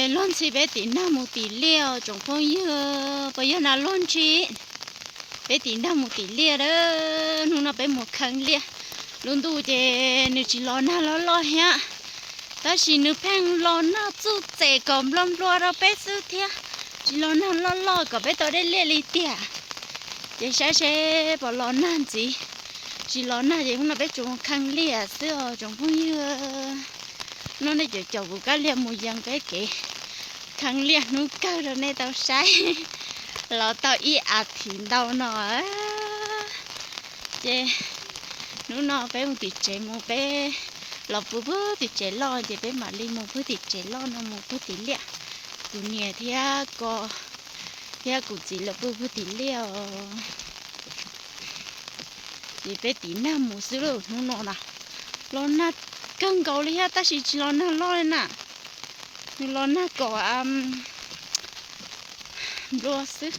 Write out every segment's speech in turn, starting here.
Luag ntxhi peb tim nag mus tim liaj os tsoom phooj ywg, puas yog na luag ntxhi? Peb tim nag mus tim liaj a, hnub no peb mus kheev liaj. Lub ntuj ces nws tsis los nag loj loj thiab, tab sis nws pheej los nag txuj txem kom nplua nplua rau peb xwb thiab, tsis los nag loj loj kom peb tau dej liaj li tiag. Ces saib seb puas los nag ntxiv, tsis los nag ces hnub no peb tsuas mus kheev liaj xwb os tsoom phooj ywg. No nej caum caum kuv kab liag mus yees peb kev kheev liaj hnub kawg rau nej tau saib. Los tau ib as thiv ntau no, ces hnub no peb mus tim tsev mus, peb los pw pwg tim tsev loj ces peb mam li mus pwg tim tsev loj no mus pwg tim liaj. Kuv niam thiab ko thiab kuv txiv lawv pw pwg tim liaj os. Ces peb tim nag mus xwb lauj hnub no na. Los nag kawg nkaus li thiab tab sis tsis los nag loj li na, nws los nag kom nplua xwb.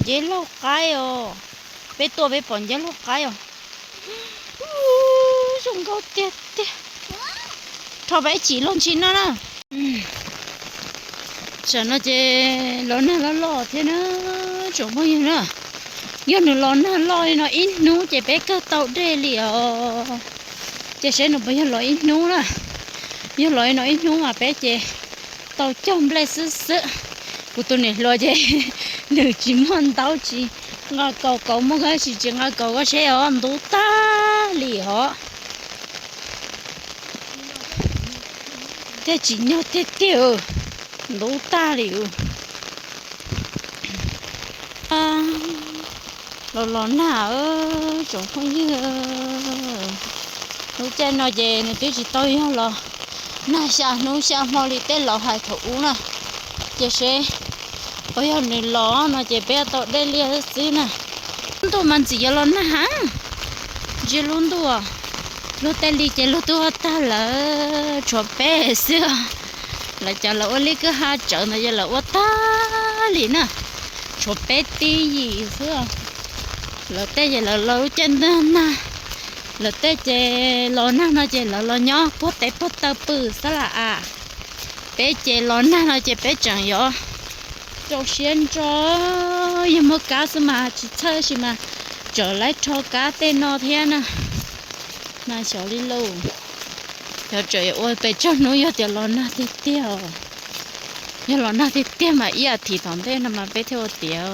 Nceb laug qaib os, peb tuaj peb pom nceb laug qaib os. Zoo nkauj tiag tiag. Rho peb tsim luag ntxhi no na. Tam no ces los nag loj loj thiab na, tsoom phooj ywg na. Yog nws los nag loj li no ib hnub ces peb kawg tau dej li os. Ces seb nws puas yog los ib hnub na. Yog los li no ib hnub mas peb ces tau cog nplej xwb xwb. Kuv tus niam hluas ces nws tsis muaj ntaub tsis nqa kaus, kaus muaj kab sis tsis nqa kaus koj seb os, ntub tag li os. Thiab tsim nyog tiag tiag, ntub tag li. Los los nag, tsoom phooj ywg, lub caij no ces nws twb tsis tau yog los nag xya hnub xya hmo li tej laus hais thaum ub na. Ces seb puas yog nws los no ces peb tau dej liaj xwb na. Lub ntuj mas ntxim yuav los nag heev. Ntsia lub ntuj, luag tej li ces luag twb ua tag lawm, tshuav peb xwb. Lawv cov lawv ua lub kwj ha tsawv ntawd ces lawv ua tag li na, tshuav peb tib yim xwb. Lawv tej ces lawv los lub caij ntuj nag, lawv tej ces los nag no ces lawv los nyob puag tes puag taw pw xwb lam as. Peb ces los nag no ces peb tseem yuav rau siab ntso, yog muaj kab xwb mas tsis txhawj sis mas tseem laib rho kab tej no thiab na. Mas xyov li lauj, xyov tseem yuav ua pes tsawg hnub yog tias los nag tiag tiag. Yog los nag tiag tiag mas ib as thiv tom ntej no mas peb thiaj ua tiav.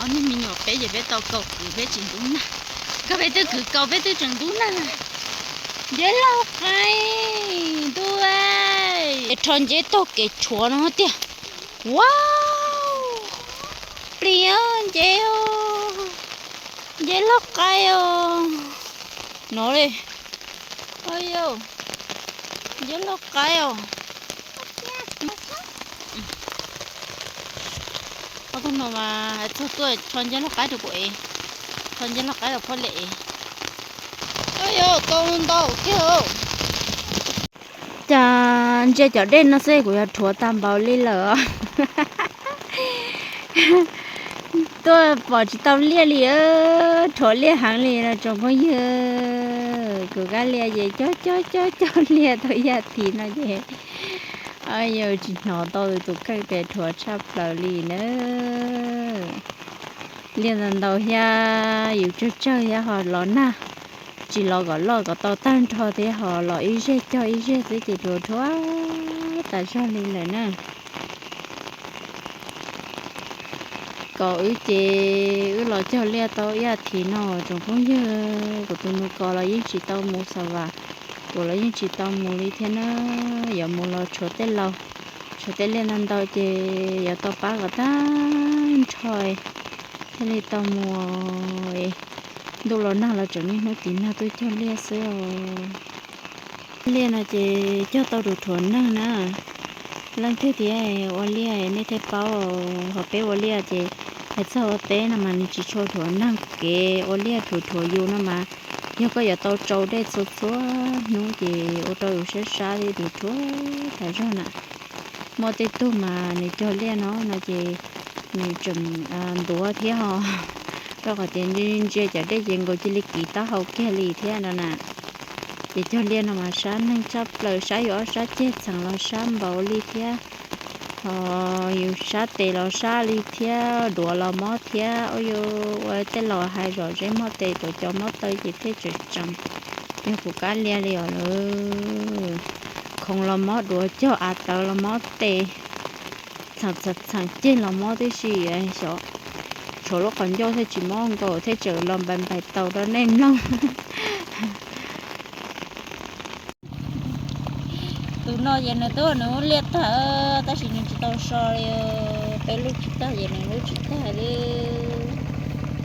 Ob niag me nyuam peb ces peb tau kaus kwv peb tsis ntub nag, koj peb twb kwv kaus peb twb tseem ntub nag. Nceb laug qaib ntuj, es rho nceb taug kev rhuav no tiag. Wow, plis nceb, nceb laug qaib os. No li, nceb laug qaib os. Ob tug no mas txog tuaj rho nceb laug qaib rau kuv es, rho nceb laug qaib rau phob li es. Yog kaus ntau kiag. Cas ntsia cov dej no xwb kuv yog rhuav tag npaum li lawm. Tuaj pom tsis tau liaj li, rhuav liaj heev li no tsoom phooj ywg. Kuv kab liaj ces cog cog cog cog liaj tau ib as thiv no ces, yus tsis hnov tau tus kheej pes rhuav tshaj plaws li na. Liaj ntau ntau thiab yus tsawg tsawg thiab ho los nag, tsis los kom loj kom tau tag nrho thiab ho los ib zeg cog ib zeg xwb ces rhuav rhuav tas zog li lawm na. Kom wb ces wb los cog liaj tau ib as thiv no tsoom phooj ywg, kuv tus nus kos los yeej tsis tau mus xav vas, kuv los yeej tsis tau mus li thiab na. Yuav mus los tshuav tej laus, tshuav tej liaj ntau ntau ces yuav tau pab kom tag nrho thiaj li tau mus. Ntuj los nag los tseem niaj hnub tiv nag tuaj cog liaj xwb os. Liaj no ces cog tau rhuav rhuav neeg na. Leej twg tias ua liaj nej thiaj paub, ho peb ua liaj ces hais txog ua teb no mas nws tsis tshua dhuav neeg, kev ua liaj dhuav dhuav yus no mas yog koj yuav tau tsau dej txhua txhua hnub ces ua rau yus sab sab thiab dhuav dhuav tas zog na. Muaj tej tug mas nws cog liaj no no ces nws tseem ntuav thiab ho, rau qhov tias ntsia cov dej ces nkaus cia li kiv taub hau kiag li thiab no na. Ces cog liaj no mas sab neeg tshaj plaws, sab yus ob sab ceg txheem los sab npaum li thiab, ho yus sab tes los sab li thiab, duav los mob thiab. Ua yus ua tej laus hais zom zeb mob tes tuav cos mob taw ces thiaj tseem tseem. Yog kuv kab lias li os lawm, khoov los mob duav cog, av tawv los mob tes, txheem txheem ceg los mob tib si. Xyov tshuav lub qhov ncauj thiaj tsis mob nkaus thiaj tseem los npais npais taus rau nej mloog. Tus no ces nws twb nws lub liaj tag, tab sis nws tsis tau so li. Peb lub tsis tag ces nws lub tsis tag li.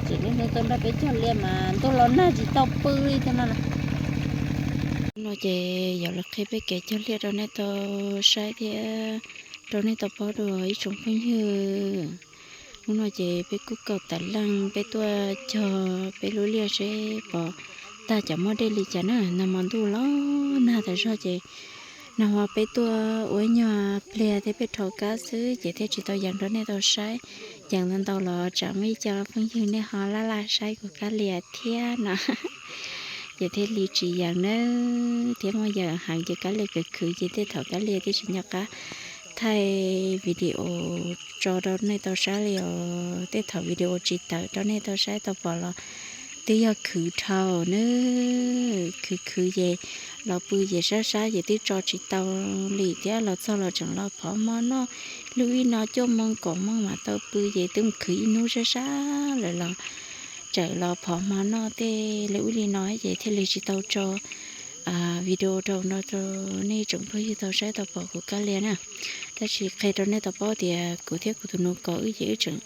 Tseem niaj hnub tuaj nrog peb cog liaj mas ntuj los nag tsis tau pw li thiab no na. No ces yuav los qhia peb kev cog liaj rau nej tau saib thiab rau nej tau paub dua ib tsoom phooj ywg. Hnub no ces peb kuj kaum tawm leej peb tuaj cog peb lub liaj seb pov tag cov muaj dej li cas na. Nag hmo ntuj los nag tas zog ces nag hmo peb tuaj ua ib nyuag pliag thiab peb rho kab xwb ces thiaj tsis tau yees rau nej tau saib. Yees ntau ntau los tsam muaj ib co phooj ywg nej ho laj laj saib kuv kab lias thiab no. Ces thiaj li tsis yees nawb, thiab muaj yam heev ces kab lias khwv khwv ces tej thaum kab lias twb tsis nco qab thaij video tso rau nej tau saib li os. Tej thaum video tsis tawm rau nej tau saib tau pom los twb yog khwv dhau nawb. Khwv khwv ces los pw ces sab sab ces twb tso tsis tau li thiab, los txog los tseem los phov hmo noj. Lub ib no cuaj moos kaum moos mam tau pw ces twb mus khwv ib hnub sab sab lawm los tseem los phov hmo noj tej lub ib li no ces thiaj li tsis tau tso video rau no rau nej tsoom phooj ywg tau saib tau pom kuv kab lias na. Tab sis qhia rau nej tau paub tias kuv thiab kuv tus nus kaus wb ces wb tseem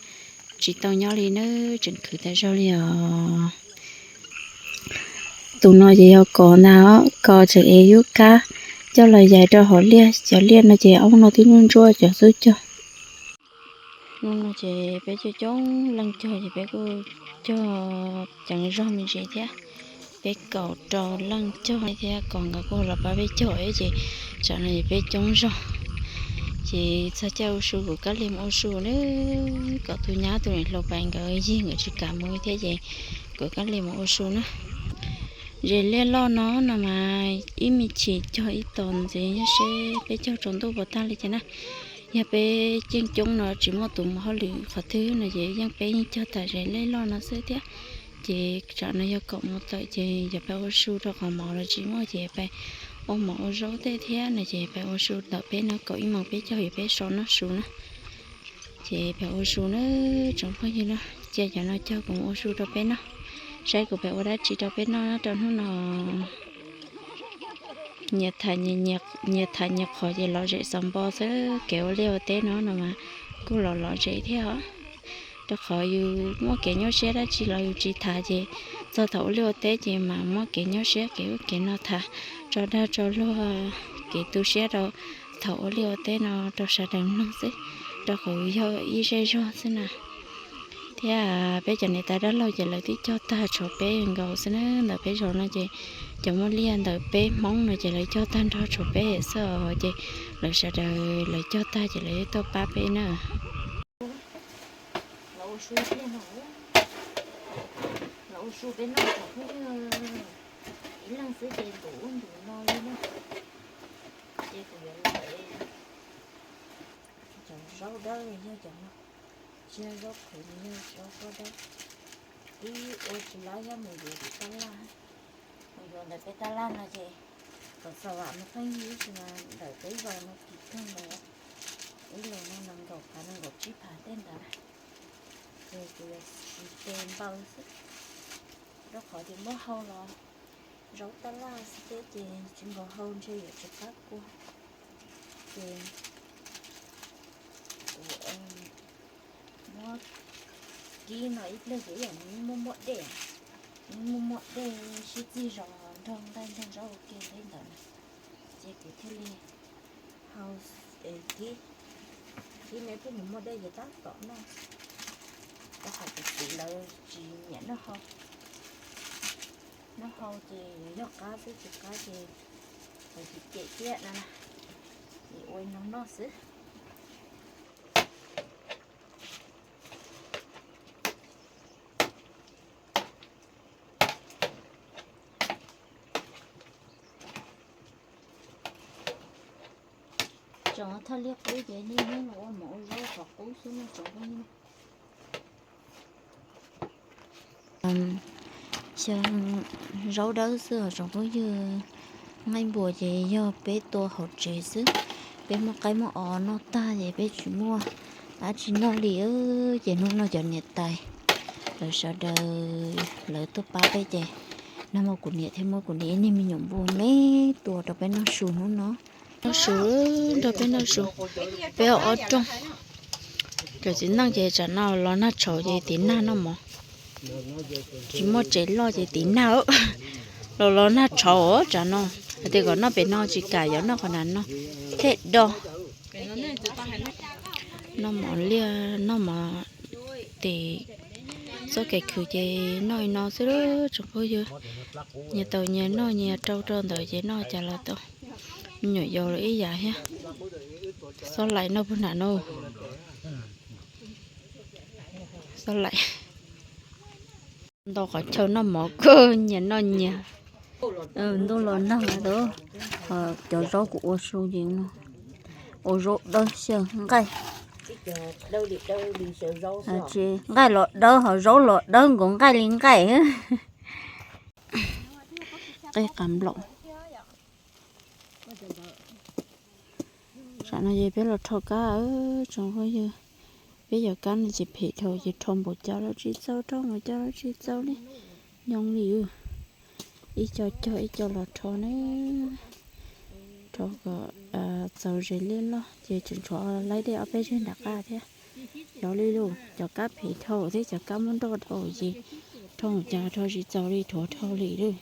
tsis tau nyob li nawb, tseem khwv tas zog li os. Tus no ces yog kos ntag, kos tseem ev yub kab coj los yais rau hauv liaj. Cov liaj no ces ob no twb ntsuab ntsuab cov xub cog. Hnub no ces peb coob coob leej cog ces peb kuj cog ceev zog me ntsis thiab. Peb kaum rau leej cog thiab, kos nkawd kuj los pab peb cog ces tsam no ces peb coob zog. Ces txog caij ua su kuv kab lias mus ua su nawb, kom tus nyab tus niam hluas pais nkawd yig nkawd tsis kam mus thiab ces kuv kab lias mus ua su na. Zes liaj loj no no mas ib me chim cog ib tos ntxiv seb peb cog tsaus ntuj puas tag li cas na. Yog peb coob coob no tsis muaj tus mus hauj lwm qhov twg no ces yeej peb yeej cog tas zes liaj loj no xwb thiab. Ces tsam no yog kaum moos tawm ces yog peb ua su rau qhov mov los tsis muaj ces peb ua mov ua zaub tej thiab no ces peb ua su ntawm peb no, kaum ib moos peb cog yog peb so noj su na. Ces peb ua su na, tsoom phooj ywg na, cia cov no cog kuv mus ua su rau peb noj, saib kuv peb ua dab tsi rau peb noj rau hnub no. Nyias tham nyias qhov ces lom zem xaus npo xwb, kev ua liaj ua teb no no mas kuj los lom zem thiab os. Rau qhov yus muaj kev nyuaj siab dab tsi los yus tsis tham ces txog thaum ua liaj ua teb ces mas muaj kev nyuaj siab kev ub kev no tham tso dag tso luag, kev tu siab rau thaum ua liaj ua teb no rau sawv daws mloog xwb, rau qhov yog ib zej zog xwb na. Thiab peb cov niam tais dab laug ces lawv twb cog tag tshuav peb nkaus xwb na. Ntawm peb zos no ces cov muaj liaj ntawm peb Hmoob no ces lawv cog tag nrho tshuav peb xwb os. Ces lawv sawv daws lawv cog tag ces lawv tuaj pab peb na. Los ua su peb noj, ib leeg xwb ces ntus ub ntus no li na. Ces kuv yuav los cov zaub dawb yog cov no, tsis yog zaub qhwv, yog zaub poj dawb. Twb ua tsis lab thiab mus yuav tim tab laj. Mus yuav ntawm peb tab laj no ces kom xav vam mus pheej yig ib tsi mas ntawm peb zos no kis kawg ntawd. Ib los no nees nkaum phav nees nkaum tsib phav tej ntawd na. Ces kuv yuav siv tes npaws xwb, rau qhov tias muab hau los zaub tab laj xwb thiab ces tsis nkaus hau ntshe yuav tsis qab kua. Ces kuv muab kib no ib pliag ces ib yam nws muaj muaj dej, nws muaj muaj dej sib txig zos nrog nqaij nrog zaub ua ke li ntawd na. Ces kuv thiaj li hau Thib, thib ne twb mus muaj dej ces tab tom noj, rau qhov tus txiv lawv tsis nyiam noj hau, noj hau ces yog qab xwb, tsis qab ces lawv tsis cem thiab no na, ces ua li no noj xwb. Tsoom thaj liab qub ces niaj hnub los ua mov ua zaub qhov qub xwb no tsoom phooj ywg. Xyov zaub dawb xwb os tsoom phooj ywg. Nqaij npua ces yog peb tua hauv tsev xwb, peb muab qaib muab os noj tag ces peb tsis muaj dab tsi noj li. Ces hnub no cov niam tais lawv sawv daws lawv tuaj pab peb ces nag hmo kuv niam thiab muab kuv niam ib niag me nyuam npua me tua rau peb noj su hnub no. Noj su, nrog peb noj su, peb ob rooj. Cov txiv neej ces tsam no los nag tshauv ces tiv nag noj mov. Tsis muaj tsev loj ces tiv nag, los los nag tshauv tsam no. Hais tias kom noj pem no tsis kam, yuav noj qhov na no thiaj do. Noj mov liaj noj mov tes txoj kev khwv ces noj li no xwb tsoom phooj ywg. Nyias tau nyias noj nyias rau rau ntawd ces noj cas los tau. Me nyuam yaus los ib yam thiab. Xob laim noj puag nram no. Xob laim. Ntau qhov chaw noj mov kawg nyias noj nyias. Ntuj los nag lawm, cov zaub kuv ua su ces ua zaub dawb xyaw nqaij. Nqaij los dawb ho zaub los dawb nkaus nqaij li nqaij. Qe qas nplaum. Tsam no ces peb los rho kab tsoom phooj ywg. Peb cov kab no ces phem dhau ces rho npaum cas los tsis txaus, rho npaum cas los tsis txaus li. Nyob li ib co cog ib co los rho ne. Rho kom txaus ze liaj loj ces tseem tshuav laib dej ob peb zeg nram qab thiab. Xyov li lauj, cov kab phem dhau thiab cov kab muab nroj dhau ces rho npaum cas rho tsis txaus li, thuav dhau li lauj.